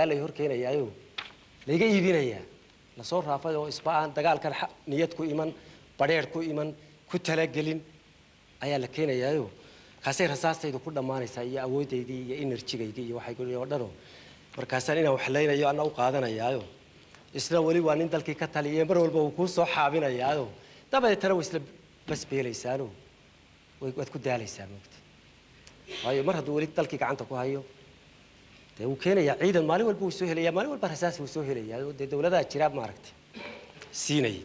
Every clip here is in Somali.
Lay hor keenayaayo, layga iibinayaa, lasoo raafay oo isba aan dagaalkan niyad ku iman, badheer ku iman, ku talagelin ayaa la keenayaayo. Kaasay rasaastaydu ku dhammaanaysaa iyo awoodaydii iyo energygaygii iyo waxay oo dhanoo. Markaasaan inaan waxlaynayo anna u qaadanayaayo, isna weli waa nin dalkii ka taliya, mar walba uu kuu soo xaabinayaayo. Dabadeetana way isla basbeelaysaano, waad ku daalaysaa, moogta? Waayo, mar hadduu weli dalkii gacanta ku hayo, dee wuu keenayaa ciidan maalin walba, wuu soo helayaa maalin walba, rasaas wuu soo helayaa oo dee dawladaha jira maaragtay siinaya.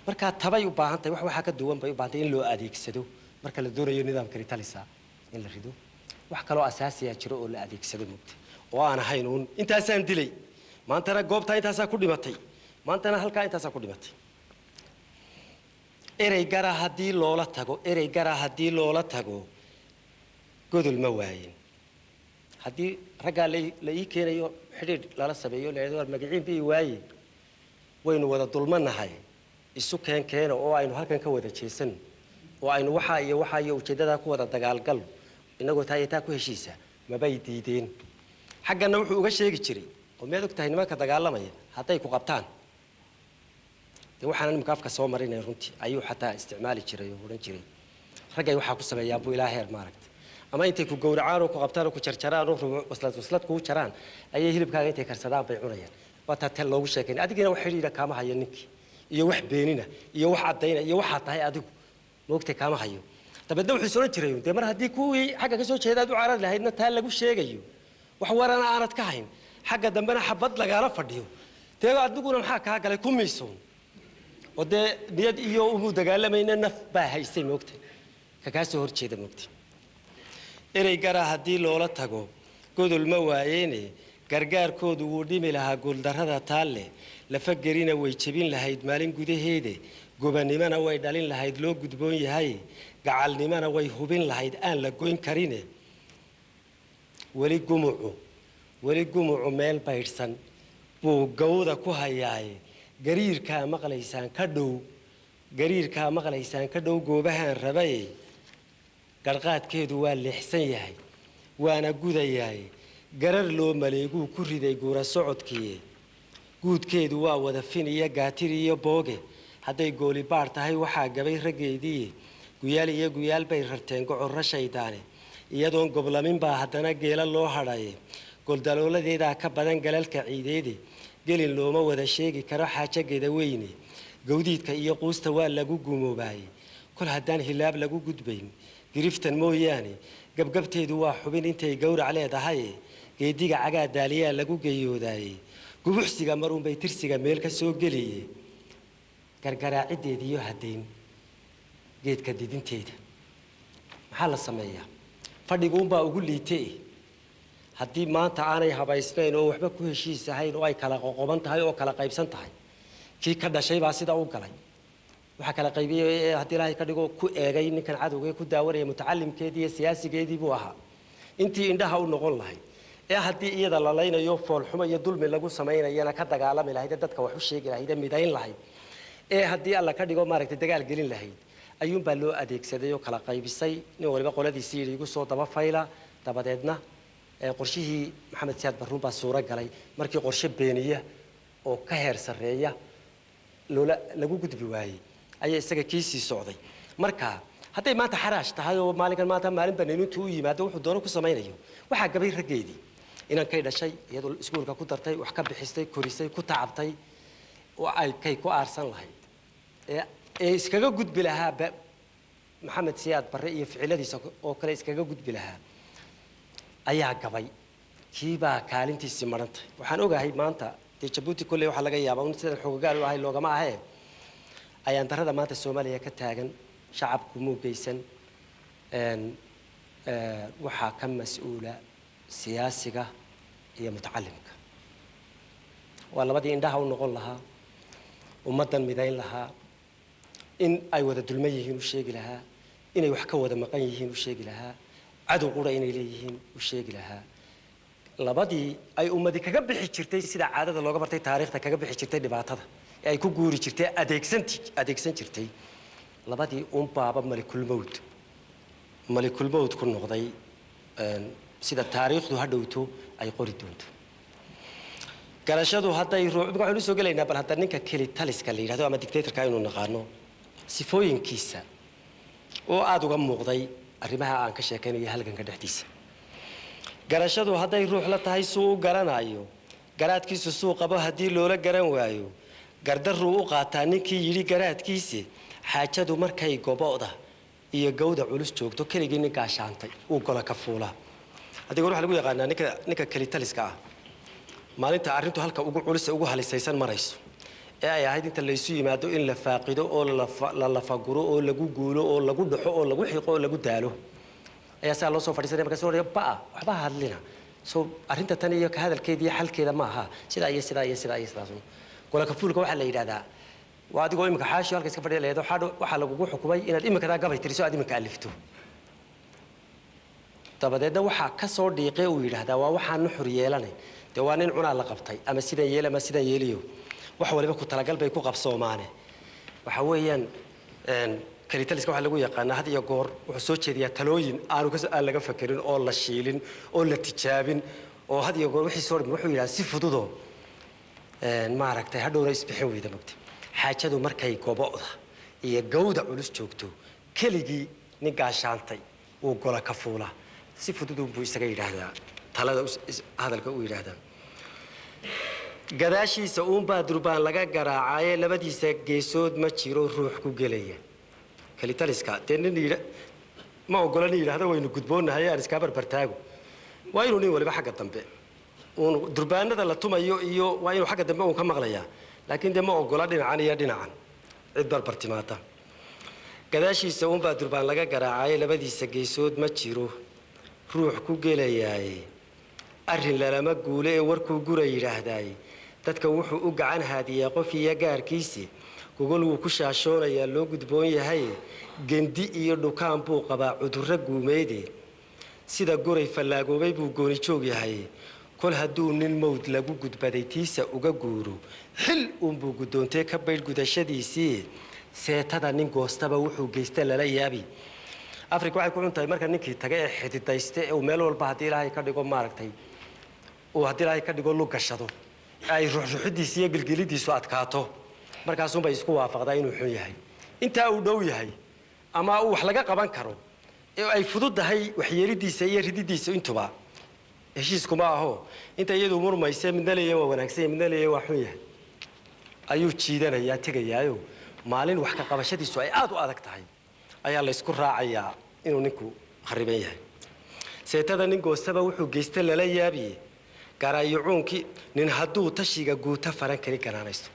Markaa tabay u baahan tahay wax waxaa ka duwan bay u baahan tahay in loo adeegsado marka la doonayo nidaamkani talisa in la rido. Wax kaloo asaasiyaa jiro oo la adeegsado, moogta, oo aan ahayn uun intaasaan dilay maantana, goobtaa intaasaa ku dhimatay maantana, halkaa intaasaa ku dhimatay. Erey gara haddii loola tago, erey gara haddii loola tago, godol ma waayin. Haddii raggaa la ii keenayo, xidhiidh lala sameeyo, la yidhahdo, "War magaciin bii waaye, waynu wada dulmanahay, isu keen keena oo aynu halkan ka wada jeesano oo aynu waxaa iyo waxaa iyo ujeeddadaa ku wada dagaalgalno inagoo taa iyo taa ku heshiisa," mabay diideen. Xaggana wuxuu uga sheegi jiray oo miyaad og tahay nimanka dagaalamaya hadday ku qabtaan, dee waxaan imika afka soo marinay runtii ayuu xataa isticmaali jiray oo odhan jiray raggay waxaa ku sameeyaan buu ilaa heer maaragtay, ama intay ku gowracaan oo ku qabtaan oo ku jarjaraan oo rubuc waslad waslad kugu jaraan ayay hilibkaaga intay karsadaan bay cunayaan. Waa taa tel loogu sheekayn. Adigina wax xidhiidha kaama hayo ninkii, iyo wax beenina iyo wax caddayna iyo waxaa tahay adigu moogtay kaama hayo. Dabeedna wuxuu is odhan jiray, dee mar haddii kuwii xagga ka soo jeeda aad u carari lahaydna taa lagu sheegayo, wax warana aanad ka hayn, xagga dambena xabad lagaala fadhiyo, dee adiguna maxaa kaa galay? Ku miisuun oo dee niyad iyo umuu dagaalamayna, naf baa haysay, moogtay, ka kaa soo horjeeda, moogtay. Erey gara haddii loola tago, godol ma waayeene, gargaarkoodu wuu dhimi lahaa guuldarrada taalle, lafagerina way jebin lahayd maalin gudaheede, gobanimona way dhalin lahayd loo gudboon yahay, gacalnimona way hubin lahayd aan la goyn karine. Weli gumucu, weli gumucu meel baydhsan buu gawda ku hayaaye, gariirkaa maqlaysaan ka dhow, gariirkaa maqlaysaan ka dhow goobahaan rabaye. Garhqaadkeedu waa leexsan yahay waana gudayaaye, garar loo maleeguu ku riday guura socodkiiye. Guudkeedu waa wada fin iyo gaatir iyo booge, hadday gooli baar tahay waxaa gabay raggeediiye. Guyaal iyo guyaal bay rarteen gocorro shaydaane, iyadoon goblamin baa haddana geela loo hadhaye. Goldalooladeedaa ka badan galalka ciideede, gelin looma wada sheegi karo xaajageeda weyne. Gawdiidka iyo quusta waa lagu gumoobaayey, kol haddaan hilaab lagu gudbayn giriftan mooyaane. Gabgabteedu waa xubin intay gowrac leedahaye, geediga cagaa daaliyaa lagu geyoodaayey. Gubuxsiga mar unbay tirsiga meel ka soo geliye, gargaraaciddeediyo haddayn geedka didinteeda. Maxaa la sameeyaa? Fadhiguunbaa ugu liite. Haddii maanta aanay habaysnayn oo waxba ku heshiis ahayn oo ay kala qoqoban tahay oo kala qaybsan tahay, kii ka dhashay baa sida u galay, waxaa kala qaybiyey ee haddii Ilaahay ka dhigo ku eegay ninkan cadowga ee ku daawanaya mutacalimkeedii iyo siyaasigeedii buu ahaa. Intii indhaha u noqon lahayd ee haddii iyada la laynayo, foolxumo iyo dulmi lagu samaynayana ka dagaalami lahayd, ee dadka wax u sheegi lahayd, ee midayn lahayd, ee haddii Alla ka dhigo maaragtay dagaal gelin lahayd, ayuunbaa loo adeegsaday oo kala qaybisay. Nin waliba qoladiisii yidhi igu soo daba fayla. Dabadeedna qorshihii Maxamed Siyaad Barruun baa suuro galay markii qorshe beeniya oo ka heer sarreeya loola lagu gudbi waayey ayaa isaga kiisii socday. Marka hadday maanta xaraash tahay oo maalinkan maanta maalin baniinintu u yimaado wuxuu doono ku samaynayo, waxaa gabay raggeedii, inankay dhashay, iyadoo iskuulka ku dartay, wax ka bixistay, korisay, ku tacabtay oo ay kay ku aarsan lahayd ee iskaga gudbi lahaa Maxamed Siyaad Barre iyo ficiladiisa oo kale iskaga gudbi lahaa ayaa gabay. Kiibaa kaalintiisii marantay. Waxaan ogahay maanta dee Jabuuti kolley waxaa laga yaabaa un sidan xoogogaal u ahay loogama ahee, ayaan darrada maanta Soomaaliya ka taagan shacabku muu geysan. Waxaa ka mas-uula siyaasiga iyo mutacalimka. Waa labadii indhaha u noqon lahaa ummaddan, midayn lahaa, in ay wada dulman yihiin u sheegi lahaa, inay wax ka wada maqan yihiin u sheegi lahaa, cadow qura inay leeyihiin u sheegi lahaa. Labadii ay ummadi kaga bixi jirtay, sida caadada looga bartay taariikhda, kaga bixi jirtay dhibaatada ee ay ku guuri jirtay, adeegsan jirtay, labadii unbaaba malikulmowd ku noqday, sida taariikhdu ha dhowto ay qori doonto. Garashadu hadday ruux, waxaynu usoo gelaynaa bal hadda ninka kelitaliska la yidhahdo ama dictatorka aynu naqaano sifooyinkiisa oo aada uga muuqday arrimaha aan ka sheekaynayo halganka dhexdiisa. Garashadu hadday ruux la tahay suu u garanayo, garaadkiisu suu qabo haddii loola garan waayo, gardarruu u qaataa ninkii yidhi garaadkiisi. Xaajadu markay gobo'da iyo gawda culus joogto, keligii nin gaashaantay uu gola ka fuulaa. Adigoo waxaa lagu yaqaanaa ninka kelitaliska ah maalinta arrintu halka ugu culus ee ugu halisaysan marayso ee ay ahayd inta laysu yimaado in la faaqido oo la lafaguro oo lagu guulo oo lagu dhaxo oo lagu xiqo oo lagu daalo, ayaa saa loo soo fadhiisanaya. Markaas odhanaya, ba'a waxba ha hadlina, soo arrinta tan iyo ka hadalkeeda iyo xalkeeda ma aha sidaa iyo sidaa iyo sidaa iyo sidaas. Gola kafuulka waxaa la yidhahdaa waa adigoo iminka xaashi halka iska fadhiya leedo, waxaa lagugu xukumay inaad iminkadaa gabay tiriso, aad iminka alifto. Dabadeedna waxaa ka soo dhiiqee uu yidhaahdaa waa waxaan nuxur yeelanay, dee waa nin cunaa la qabtay ama sidan yeel ama sidan yeeliyo, wax waliba ku talagal bay ku qabsoomaane. Waxa weeyaan kelitaliska waxaa lagu yaqaanaa had iyo goor wuxuu soo jeediyaa talooyin aanu aan laga fakerin oo la shiilin oo la tijaabin, oo had iyo goor wixii soo dhimi wuxuu yidhaha si fududoo maaragtay hadhowna isbixin weyda mogta. Xaajadu markay gobo'da iyo gawda culus joogto, keligii nin gaashaantay uu gola ka fuulaa, si fududun buu isaga yidhaahdaa talada hadalka uu yidhaahdaa. Gadaashiisa uunbaa durbaan laga garaacaaye, labadiisa geesood ma jiro ruux ku gelaya. Kelitaliska dee nin yidha ma ogola nin yidhahda waynu gudboonnahay aan iskaa barbartaago, waa inuu nin waliba xagga dambe uun durbaanada la tumayo iyo waa inuu xagga dambe uun ka maqlayaa, laakiin dee ma ogola dhinacan iyo dhinacan cid barbar timaata. Gadaashiisa uunbaa durbaan laga garaacaaye, labadiisa geesood ma jiro ruux ku gelayaaye. Arrin lalama guule ee warkuu gura yidhaahdaaye, dadka wuxuu u gacan haadiyaa qof iyo gaarkiisi. Gogol wuu ku shaashoonayaa loo gudboon yahay, gendi iyo dhukaan buu qabaa cudurro guumeede. Sida guray fallaagoobay buu gooni joog yahay, kol hadduu nin mawd lagu gudbaday tiisa uga guuro, xil uunbuu guddoontee ka baydh gudashadiisii. Seetada nin goostaba wuxuu geysta lala yaabi. Afrika waxay ku xun tahay marka ninkii taga ee xididayste ee uu meel walba haddii Ilaahay ka dhigo maaragtay uu haddii Ilaahay ka dhigo lug gashado, ay ruxruxidiisu iyo gilgilidiisu adkaato, markaasunbay isku waafaqdaa inuu xun yahay. Intaa uu dhow yahay ama uu wax laga qaban karo ee ay fududahay waxyeelidiisa iyo rididiisa intuba heshiiskuma aho. Inta iyadu murmayse midna leeyahay waa wanaagsan yahay, midna leeyahay waa xun yahay, ayuu jiidanayaa tegayaayo. Maalin wax ka qabashadiisu ay aad u adag tahay ayaa la isku raacayaa inuu ninku khariban yahay. Seetada nin goostaba wuxuu geysta lala yaabiye, garaayucuunkii nin hadduu tashiga guuta faran kali ganaanaysto.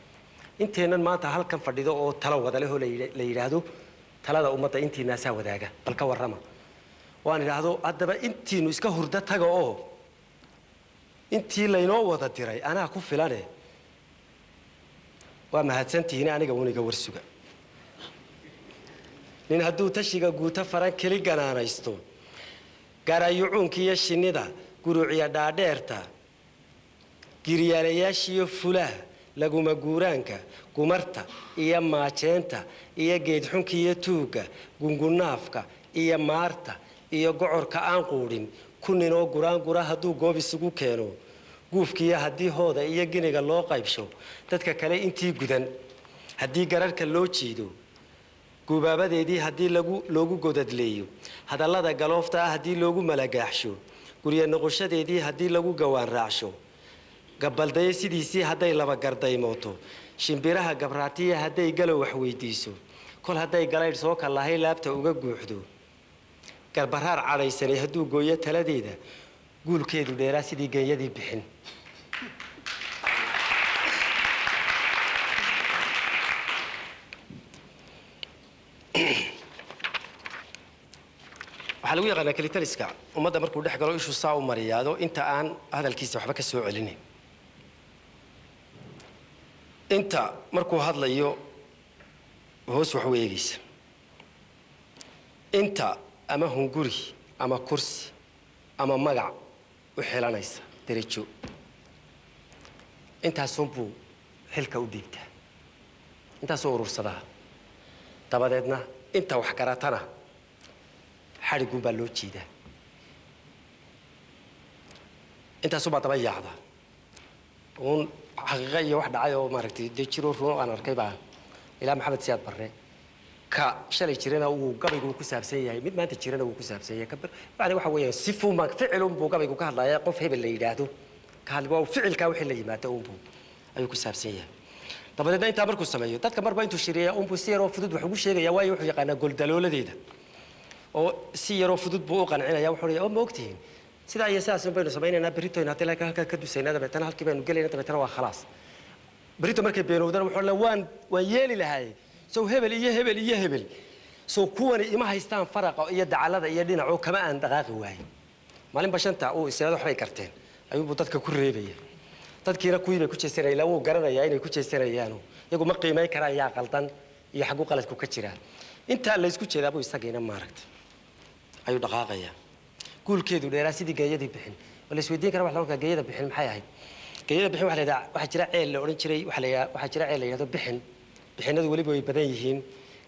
Inteennan maanta halkan fadhido oo talo wada leh oo la yidhaahdo talada ummadda intiinaasaa wadaaga, bal ka warrama waan idhaahdo, haddaba intiinu iska hurdo taga oo intii laynoo wada diray anaa ku filane, waa mahadsantihiin, aniga uun iga warsuga. Nin hadduu tashiga guuto faran keli ganaanaysto, garayucuunkiiyo shinnida guruucya dhaadheerta, giryaalayaashiyo fulaha laguma guuraanka, gumarta iyo maajeenta iyo geedxunkiiyo tuugga, gungunaafka iyo maarta iyo gocorka aan quudhin, ku ninoo guraangura hadduu goob isugu keeno, guufkiiyo haddii hooda iyo giniga loo qaybsho, dadka kale intii gudan haddii gararhka loo jiido, guubaabadeedii haddii loogu godadleeyo, hadallada galoofta ah haddii loogu malagaaxsho, gurya noqoshadeedii haddii lagu gawaan raacsho, gabaldaye sidiisii hadday laba gardaymooto, shimbiraha gabraatiya hadday galow wax weydiiso, kol hadday galaydh soo kallahay laabta uga guuxdo, garbaraar cadhaysanay hadduu gooyo taladeeda, guulkeedu dheeraa sidii genyadii bixin. Waxaa lagu yaqaanaa kelitaliska ummadda markuu dhex galo ishuu saa u mariyaado inta aan hadalkiisa waxba ka soo celinin, inta markuu hadlayo hoos wax u eegaysa, inta ama hunguri ama kursi ama magac u xilanaysa derajo, intaasunbuu xilka u dhiibtaa, intaasuu urursadaa, dabadeedna inta wax garatana xadhiguunbaa loo jiidaa, intaasuunbaa daba yaacda. Uun xaqiiqo iyo wax dhacay oo maaragtay dee jiro run aan arkay baa ilaa Maxamed Siyaad Barre ka shalay jirana uu gabaygu ku saabsan yahay, mid maanta jirana uu ku saabsan yahay. Yani waxa weeyaan sifuuma ficilun buu gabaygu ka hadlayaa. Qof hebel la yidhaahdo ka hadli waa ficilkaa wixii la yimaado unbuu ayuu ku saabsan yahay. Dabadeedna intaa markuu sameeyo dadka marba intuu shireeya unbuu si yaroo fudud wax ugu sheegaya, waayo wuxuu yaqaanaa goldalooladeeda oo si yaroo fudud buu u qancinaya. Wuxuu leeyahay, oo ma ogtihiin sidaa iyo sidaas baynu samaynaynaa berritoyna, haddii laakiin halkaa ka dusaynaa, dabeetana halkii baynu gelaynaa, dabeetana waa khalaas. Berrito markay beenowdana wuxuu leeyahay, waan yeeli lahaay sow hebel iyo hebel iyo hebel, sow kuwani ima haystaan faraqa iyo dacallada iyo dhinacoo kama aan dhaqaaqi waayin. Maalinba shanta uu isiraado waxbay garteen ayuunbuu dadka ku reebaya. Dadkiina kuwii bay ku jeesanayaan, ilaa wuu garanayaa inay ku jeesanayaano iyagu ma qiimayn karaan yaa qaldan iyo xaggu qaladku ka jiraa. Intaa laysku jeedaa buu isagiina maaragtay ayuu dhaqaaqayaa. Guulkeedu dheeraa sidii geeyadii bixin. Waa la isweydiin karaa wax la oran karaa geeyada bixin maxay ahayd. Geeyada bixin waxa la yidhaha, waxaa jira ceel la odhan jiray, waxa la yidhaha, waxaa jira ceel la yidhahdo bixin. Bixinadu weliba way badan yihiin,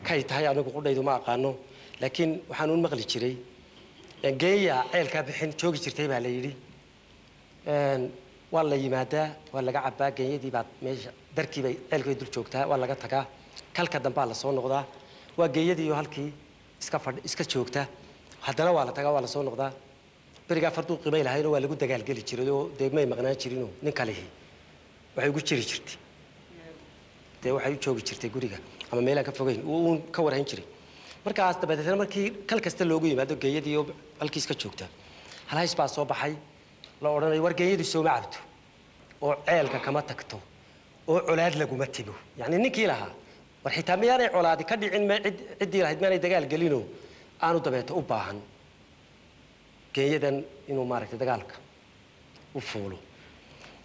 kay tahay anigu qudhaydu ma aqaano, laakiin waxaan uun maqli jiray geeya ceelkaa bixin joogi jirtay baa la yidhi. Waa la yimaadaa, waa laga cabbaa, geeyadii baa meesha darkii bay ceelkii bay dul joogtaa, waa laga tagaa, kalka dambaa la soo noqdaa, waa geeyadii oo halkii iska fadh iska joogta, haddana waa la tagaa, waa la soo noqdaa. Berigaa farduu qiimay lahaynoo waa lagu dagaalgeli jiray oo dee may maqnaan jirinoo nin kalihi waxay ugu jiri jirtay, dee waxay u joogi jirtay guriga ama meelaan ka fogeyn uun ka warhayn jiray. Markaas dabadeetna markii kal kasta loogu yimaado geeyadii oo halkii iska joogta, halhays baa soo baxay la odhanayo, war geeyadu sooma cabto oo ceelka kama tagto oo colaad laguma tego. Yacni ninkii lahaa war xitaa miyaanay colaadi ka dhicin, ciddii lahayd miyaanay dagaal gelinoo aanu dabeeto u baahan geeyadan inuu maaragtay dagaalka u fuulo.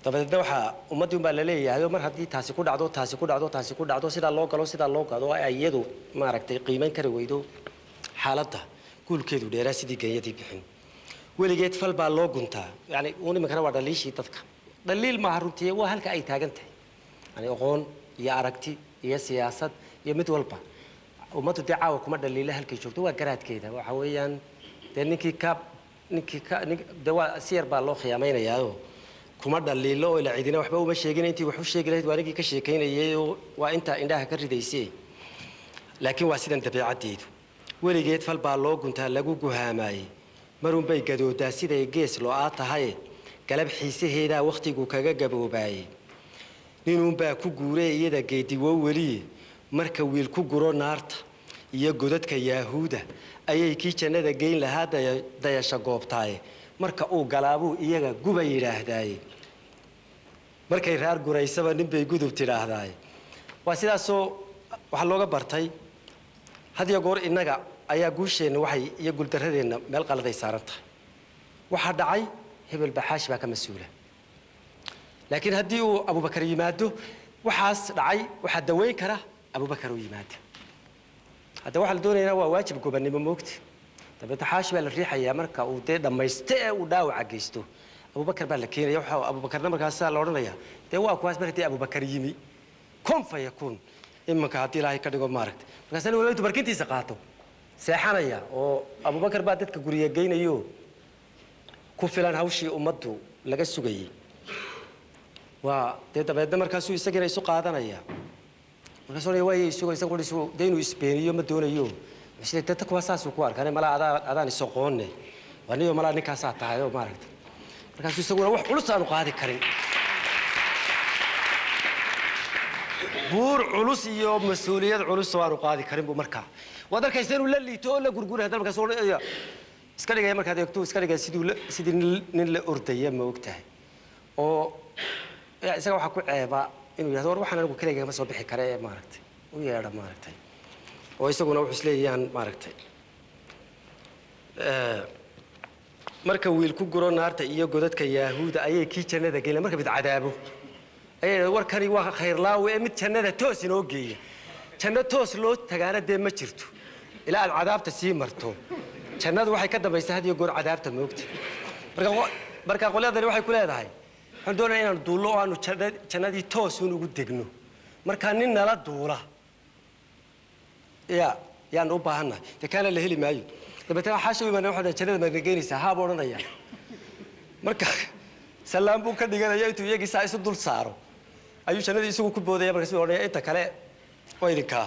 Dabadeedna waxaa ummaddii unbaa la leeyahay mar haddii taasi ku dhacdo, taasi ku dhacdo, taasi ku dhacdo, sidaa loo galo, sidaa loo galo, ay iyadu maaragtay qiimayn kari weydo xaaladda, guulkeedu dheeraa sidii geeyadii bixin. Weligeed fal baa loo guntaa. Yani uun iminkana waa dhaliishii dadka, dhaliil maaha runtii, waa halka ay taagan tahay. Yani aqoon iyo aragti iyo siyaasad iyo mid walba ummaddu dee caawa kuma dhaliila halkay joogto, waa garaadkeeda. Waxa weeyaan dee ninkii ka ninkii ka nin dee waa si yar baa loo khiyaamaynayaao kuma dhaliilo oo ila cidina waxba uma sheegin. Intii wax u sheegi lahayd waa ninkii ka sheekaynayay oo waa intaa indhaha ka ridaysay, laakiin waa sidan dabeecaddeedu. Weligeed fal baa loo guntaa lagu guhaamaayey, marunbay gadoodaa siday gees lo-aa tahay, galab xiisaheedaa wakhtigu kaga gaboobaayey. Ninuunbaa ku guuree iyada geediwo weliye, marka wiil ku guro naarta iyo godadka yaahuuda ayay kii jannada geyn lahaa dayasha goobtaaye, marka uu galaabuu iyaga guba yidhaahdaaye, markay raar guraysaba ninbay gudub tidhaahdaaye. Waa sidaasoo waxaa looga bartay had iyo goor innaga ayaa guusheenna waxay iyo guuldarradeenna meel qaladay saaran tahay. Waxaa dhacay hebel baxaashi baa ka mas-uula, laakiin haddii uu Abubakar yimaado waxaas dhacay waxaa daweyn kara Abubakar uu yimaado. Hadda waxaa la doonayaa waa waajib gobannimo moogta. Dabeetna xaashi baa la riixayaa marka uu dee dhammayste ee uu dhaawaca geysto, Abubakar baa la keenaya. Waxa Abubakarna markaasaa la odhanayaa dee waa kuwaas mar haddii Abubakar yimi kun fa yakuun iminka haddii Ilaahay ka dhigo maaragtay. Markaasna waliba intuu barkintiisa qaato seexanaya oo Abubakar baa dadka guriga geynayo ku filan hawshii ummaddu laga sugayey. Waa dee dabeedna markaasuu isagiina isu qaadanaya, markaasuu odhanaya waaye isugo isagu isu dee inuu isbeeniyo ma doonayo. Wuxuu isleeyahay dadka kuwa saasuu ku arkaan malaa adaa adaan isoqoonne waa niyo malaa ninkaasaa tahay oo maaragtay. Markaasuu isaguna wax culus aanu qaadi karin, buur culus iyo mas-uuliyad culus oo aanu qaadi karin buu markaa waad arkaysa inuu la liito oo la gurguray. Haddana markaasuu odhanaya iska dhigaya, markaad eegto iska dhigaya siduu sidii nin la ordaya ma og tahay, oo isaga waxaa ku ceeba inuu yidhahdo war waxaan anigu keligay kama soo bixi kare ee maaragtay u yeedha maaragtay, oo isaguna wuxuu isleeyaan maaragtay. Marka wiil ku guro naarta iyo godadka yaahuuda ayay kii jannada geyn, marka mid cadaabo ayay warkani waa khayrlaawe ee mid jannada toos inoo geeya. Janno toos loo tagaana dee ma jirto ilaa aad cadaabta sii marto. Jannadu waxay ka dambaysaa had iyo goor cadaabta moogta. Marka qolyadani waxay ku leedahay waxaan doonayaa inaanu duullo oo aanu jannadii toosun ugu degno, marka nin nala duula ya yaanu u baahannahay, dee kaana la heli maayo. Dabeetana xaasha u imaanay waxaa jannada maadna geynaysaa haa buu odhanaya. Marka Salaam buu ka dhiganaya intuu iyagii saa isu dul saaro ayuu jannadii isagu ku boodaya. Markaasuu odhanaya inta kale waa idinkaa.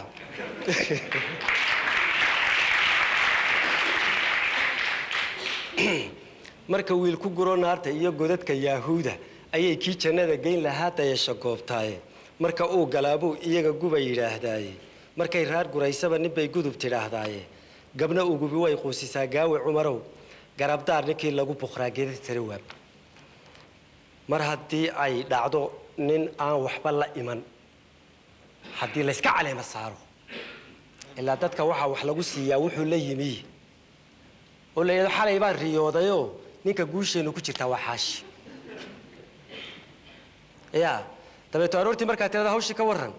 Marka wiil ku guro naarta iyo godadka Yaahuuda ayay kii jannada geyn lahaa dayasho goobtaaye. Marka uu galaabuu iyaga guba yidhaahdaaye. Markay raar guraysaba ninbay gudub tidhaahdaaye. Gabna ugubi way quusisaa gaawe Cumarow. Garabdaar ninkii lagu buqraa geedad sare waab. Mar haddii ay dhacdo nin aan waxba la iman, haddii layska caleema saaro, ilaa dadka waxaa wax lagu siiyaa wuxuu la yimi oo la yidhahdo xalay baan riyoodayoo ninka guusheennu ku jirtaa waa Xaashi. Ya dabeeto aroortii markaa tirada hawshii ka warran,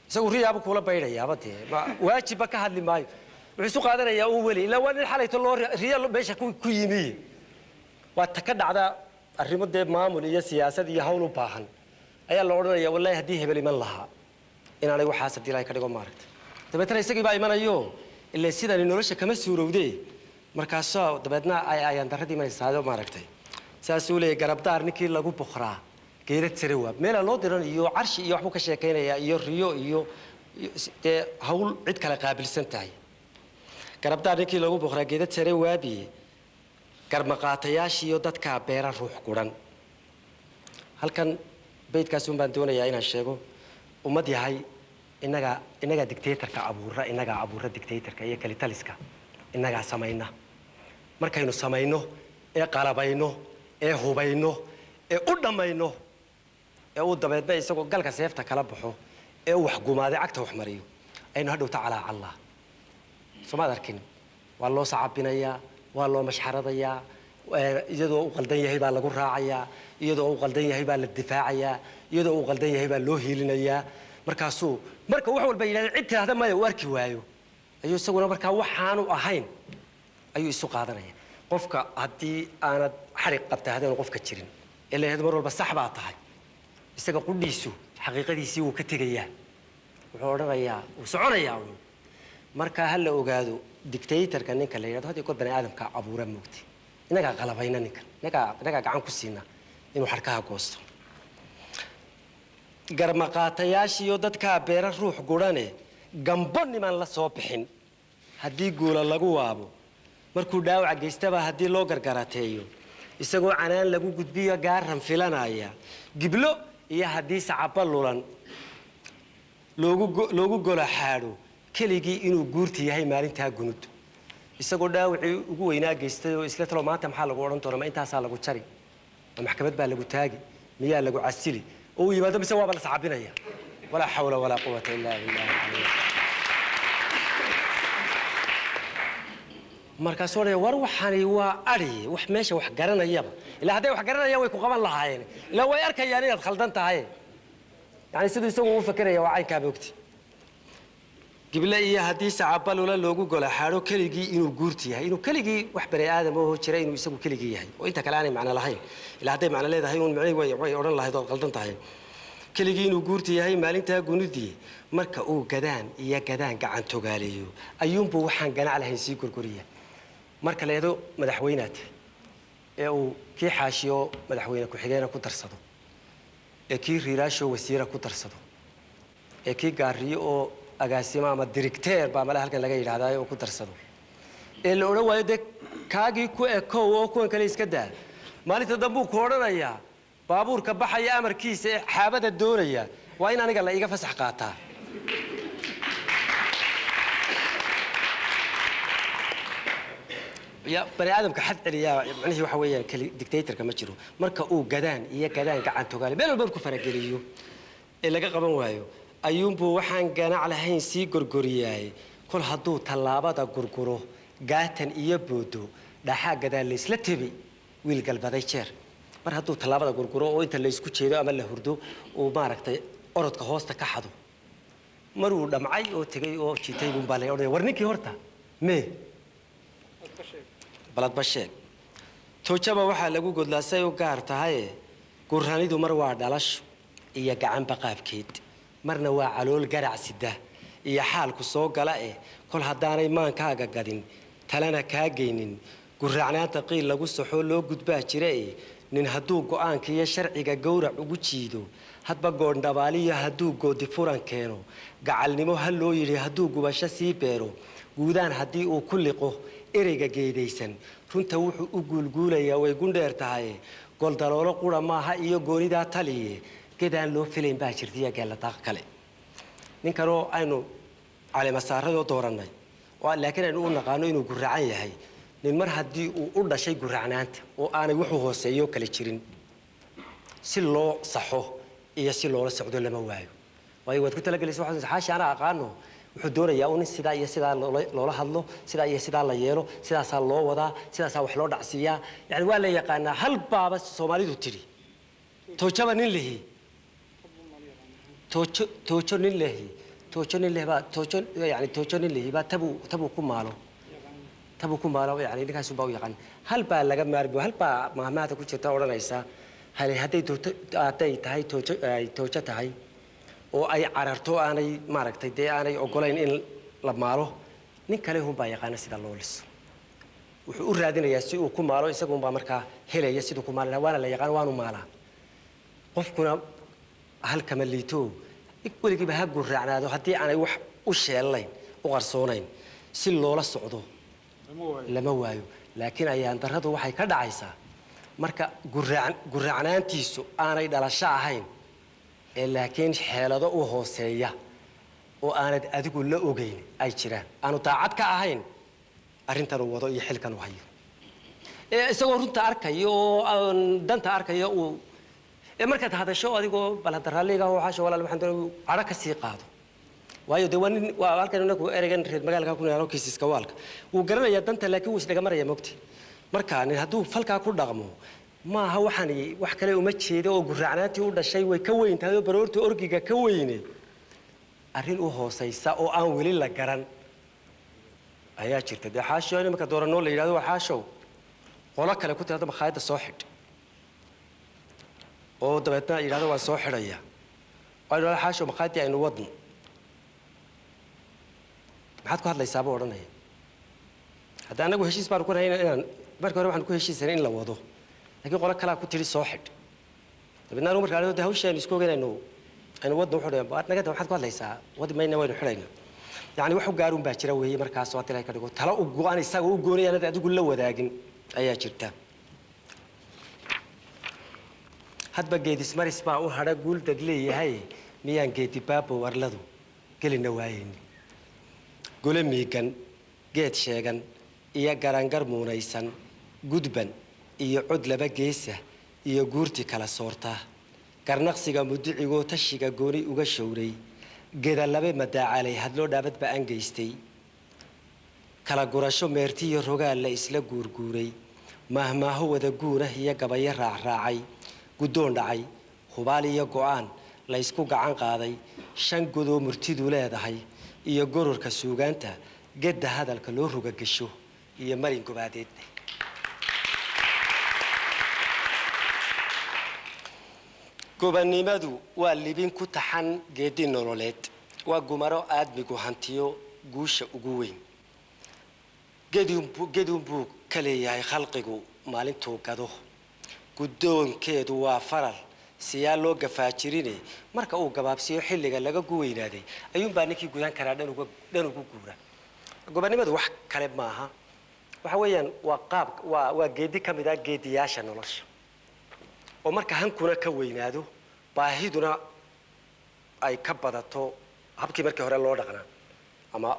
isagu riyaaba kuula baydhayaaba dee waajibba ka hadli maayo. Wuxuu isu qaadanayaa uun weli ilaa waa nin xalayto loo riya meesha ku yimi. Waa ta ka dhacda arrimo dee maamul iyo siyaasad iyo hawl u baahan ayaa la odhanaya wallaahi haddii hebel iman lahaa inaanay waxaas haddii Ilaahay ka dhigo maaragta. Dabeetana isagii baa imanayo ilaa sidani nolosha kama suurowdee. Markaasoo dabeedna ay ayaan darradii imanaysaado maaragtay. Saasuu leeyahy garabdaar ninkii lagu buqraa geedad sare waab. Meelaa loo diran iyo carshi iyo waxbuu ka sheekaynayaa iyo riyo iyo dee hawl cid kale qaabilsan tahay. Garabdaar ninkii lagu buqraa geedad sare waabiye. Garmaqaatayaashiiyo dadkaa beera ruux guran. Halkan beydkaas un baan doonayaa inaan sheego. Ummad yahay innagaa, innagaa dictatorka abuura, innagaa abuura dictatorka iyo kalitaliska innagaa samayna. Markaynu samayno ee qalabayno ee hubayno ee u dhammayno ee uu dabeedna isagoo galka seefta kala baxo ee uu wax gumaaday cagta wax mariyo aynu hadhowta calaacallaa. Soomaad arkin? Waa loo sacabinayaa, waa loo mashxaradayaa, iyadoo uu qaldan yahay baa lagu raacayaa, iyadoo uu qaldan yahay baa la difaacayaa, iyadoo uu qaldan yahay baa loo hiilinayaa. Markaasuu marka wax walba yidhahda cid tidhahda maya uu arki waayo ayuu isaguna markaa waxaanu ahayn ayuu isu qaadanaya. Qofka haddii aanad xarig qabta haddaanu qofka jirin ee la yidhahdo mar walba sax baa tahay, isaga qudhiisu xaqiiqadiisii wuu ka tegayaa, wuxuu odhanayaa wuu soconayaa uun. Marka ha la ogaado dictatorka ninka la yidhahdo had iyo goor bani aadamka abuura moogti. Innagaa qalabayna ninkan, innagaa gacan ku siina inuu xadhkaha goosto. Garmaqaatayaashiiyo dadkaa beera ruux gurane gambo nimaan la soo bixin haddii guula lagu waabo. Markuu dhaawaca geystaba haddii loo gargarateeyo isagoo canaan lagu gudbiyo gaaran filanaya. Giblo iyo haddii sacaba lulan loogu golo xaadho keligii inuu guurti yahay maalintaa gunud. Isagoo dhaawacii ugu weynaa geystay oo isla talo maanta maxaa lagu odhan doonaa, ma intaasaa lagu jari, ma maxkamad baa lagu taagi, miyaa lagu casili, oo uu yimaado mise waaba la sacabinaya. Walaa xawla walaa quwata illaa billah. Markaasuu odhanaya war waxani waa adhi, wax meesha wax garanayaba ilaa hadday wax garanayaan way ku qaban lahaayeen, ilaa way arkayaan inaad khaldan tahay. Yani siduu isagu u fakeraya waa caynkaa moogti. Gible iyo haddii sacabalula loogu gola xaadho keligii inuu guurti yahay, inuu keligii wax bani aadam oo jira inuu isagu keligii yahay oo inta kale aanay macno lahayn. Ilaa hadday macno leedahay uun micnihi way odhan lahayd ood qaldan tahay. Keligii inuu guurti yahay maalintaa gunudii. Marka uu gadaan iyo gadaan gacan togaaleeyo ayuunbuu waxaan ganac lahayn sii gorgoriya. Marka la yidhahdo madaxweynaad ee uu kii Xaashiyo madaxweyne ku-xigeena ku darsado, ee kii Riiraasho wasiira ku darsado, ee kii Gaariyo oo agaasimo ama directeer baa male halkan laga yidhahdaa oo ku darsado, ee la odhan waayo dee kaagii ku ekow oo kuwan kale iska daa, maalinta dambuu ku odhanayaa baabuurka baxaya amarkiisa ee xaabada doonaya waa in aniga la iiga fasax qaataa. Ya bani aadamka xad celiyaa macnihii waxa weeyaan keli dictatorka ma jiro. Marka uu gadaan iyo gadaan gacan togaale meel walba ku farageliyo ee laga qaban waayo ayuunbuu waxaan ganac lahayn sii gorgoriyaay. Kol hadduu tallaabada gurguro gaatan iyo boodo dhaxaa gadaal laysla tebi wiil galbaday jeer. Mar hadduu tallaabada gurguro oo inta laysku jeedo ama la hurdo uu maaragtay orodka hoosta ka xado, maruu dhamcay oo tegey oo jiitay buun baa la odhanaya war ninkii horta mee baladba sheeg. Toojaba waxaa lagu godlaa say u gaar tahaye gurranidu mar waa dhalasho iyo gacanba qaabkeed, marna waa calool garac sida iyo xaalku soo gala eh. Kol haddaanay maankaaga gadin talana kaa geynin gurracnaanta qiil lagu saxoo loo gudbaa jira eh. Nin hadduu go'aanka iyo sharciga gowrac ugu jiido, hadba goondhabaaliyo hadduu goodi furan keeno, gacalnimo ha loo yidhi hadduu gubasho sii beero, guudaan haddii uu ku liqo ereyga geedaysan, runta wuxuu u guulguulayaa way gundheer tahay. Goldaloolo qura maaha iyo goonidaa taliye, gedaan loo filayn baa jirtiya geelladaaq kale. Ninkanoo aynu caleemasaaradoo doorannay oo laakiin aynu u naqaano inuu guracan yahay, nin mar haddii uu u dhashay guracnaanta oo aanay wuxuu hooseeyo kale jirin, si loo saxo iyo si loola socdo lama waayo. Waayo waad ku talagelaysa waxaad xaashi anaa aqaano. Wuxuu doonayaa un in sidaa iyo sidaa loola hadlo, sidaa iyo sidaa la yeelo, sidaasaa loo wadaa, sidaasaa wax loo dhacsiiyaa. Yani waa la yaqaanaa. Hal baaba Soomaalidu tidhi, toojaba nin lihi, toojo toojo nin lehi, toojo nin leh baa toojo, yani toojo nin lihi baa tabuu ku maalo, tabuu ku maalo. Yani ninkaasun baa u yaqaan. Hal baa laga maarmi, hal baa mahmaahda ku jirta odhanaysa, hal hadday toojo, hadday tahay toojo, ay toojo tahay oo ay cararto, aanay maaragtay dee aanay ogolayn in la maalo, nin kale hun baa yaqaana sida loo liso. Wuxuu u raadinayaa si uu ku maalo, isagun baa markaa helaya siduu ku maali lahaa, waana la yaqaan, waanu maalaa. Qofkuna halkama liito, weligiiba ha guraacnaado, haddii aanay wax u sheelayn u qarsoonayn, si loola socdo lama waayo. Laakiin ayaan darradu waxay ka dhacaysaa marka guraacnaantiisu aanay dhalasho ahayn ee laakiin xeelado u hooseeya oo aanad adigu la ogeyn ay jiraan, aanu daacad ka ahayn arrintan uu wado iyo xilkan uu hayo, ee isagoo runta arkaya oo aan danta arkaya uu ee markaad hadasho adigoo bal hadda raalliga oo xaasha walaal waxaan doonay cadho ka sii qaado. Waayo dee waa nin waa halkan inagu ereygan reer magaalka ku niraano kiisiska waalka wuu garanayaa danta, laakiin wuu isdhaga maraya mogti. Marka nin hadduu falkaa ku dhaqmo, maaha waxaan wax kale uma jeedo oo guraacnaantii u dhashay way ka weyn tahay oo baroorta orgiga ka weyne, arrin u hoosaysa oo aan weli la garan ayaa jirta. Dee xaasho in imanka dooranoo la yidhahdo waa xaashow qolo kale ku tirahdo makhaayadda soo xidh, oo dabeetna yidhahdo waan soo xidhaya, waa yidhahdo xaashow makhaayadii aynu wadno, maxaad ku hadlaysaa buu odhanaya. Hadda anagu heshiis baanu ku nahay inaan markii hore waxaan ku heshiisanay in la wado, laakiin qolo kalaa ku tidhi soo xidh. Dabeetna anigu markaa de hawshii aynu isku ogeyn aynu wadno, wuxuu dhahay waad naga da maxaad ku hadlaysaa, wadi mayna waynu xidhaynaa. Yani wax u gaarun baa jira weeye. Markaas waa tilay ka dhigo talo u go'an isaga u goonay aanad adigu la wadaagin ayaa jirta. Hadba geedismaris baa u hadha guuldad leeyahay, miyaan geedibaabo warladu gelina waayeyni, gole miigan geed sheegan iyo garangar muunaysan, gudban iyo cod laba geesa iyo guurti kala soorta, garnaqsiga mudicigoo tashiga gooni uga showray, gedalabe madaacalay hadloo dhaabad ba'an geystay, kala gurasho meertiyo rogaal la isla guurguuray, maahmaaho wada guurah iyo gabayo raacraacay, guddoon dhacay hubaal iyo go'aan la isku gacan qaaday, shan godoo murtidu leedahay iyo gororka suugaanta, gedda hadalka loo roga gesho iyo marin gobaadeed. Gobannimadu waa libin ku taxan geedi nololeed, waa gumaro aadmigu hantiyo guusha ugu weyn. Gedun buu ka leeyahay khalqigu maalintuu gado. Guddoonkeedu waa faral siyaa loo gafaajirine, marka uu gabaabsiyo xilliga laga guweynaaday ayuunbaa ninkii gudan karaa dhan ugu guura. Gobannimadu wax kale maaha, waxa weeyaan waa qaab, waa geedi ka mid ah geediyaasha nolosha, oo marka hankuna ka weynaado baahiduna ay ka badato habkii markii hore loo dhaqnaa, ama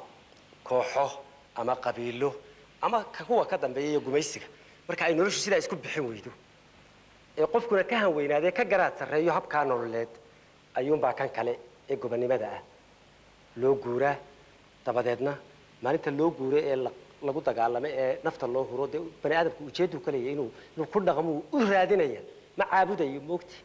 kooxo ama qabiilo ama kuwa ka dambeeya iyo gumaysiga, marka ay noloshu sidaa isku bixin weydo ee qofkuna ka hanweynaadee ka garaad sarreeyo habkaa nololeed, ayuunbaa kan kale ee gobannimada ah loo guuraa. Dabadeedna maalinta loo guuro ee lagu dagaalamo ee nafta loo huro, dee bani aadamku ujeedduu ka leeyahay inuu ku dhaqmo u raadinaya, ma caabudayo moogti,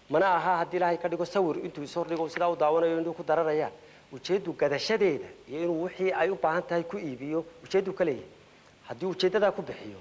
mana aha haddii Ilaahay ka dhigo sawir intuu is hordhigo sidaa u daawanayo inuu ku dararayaan. Ujeeddu gadashadeeda iyo inuu wixii ay u baahan tahay ku iibiyo ujeedduu ka leeyahay, haddii ujeeddadaa ku bixiyo.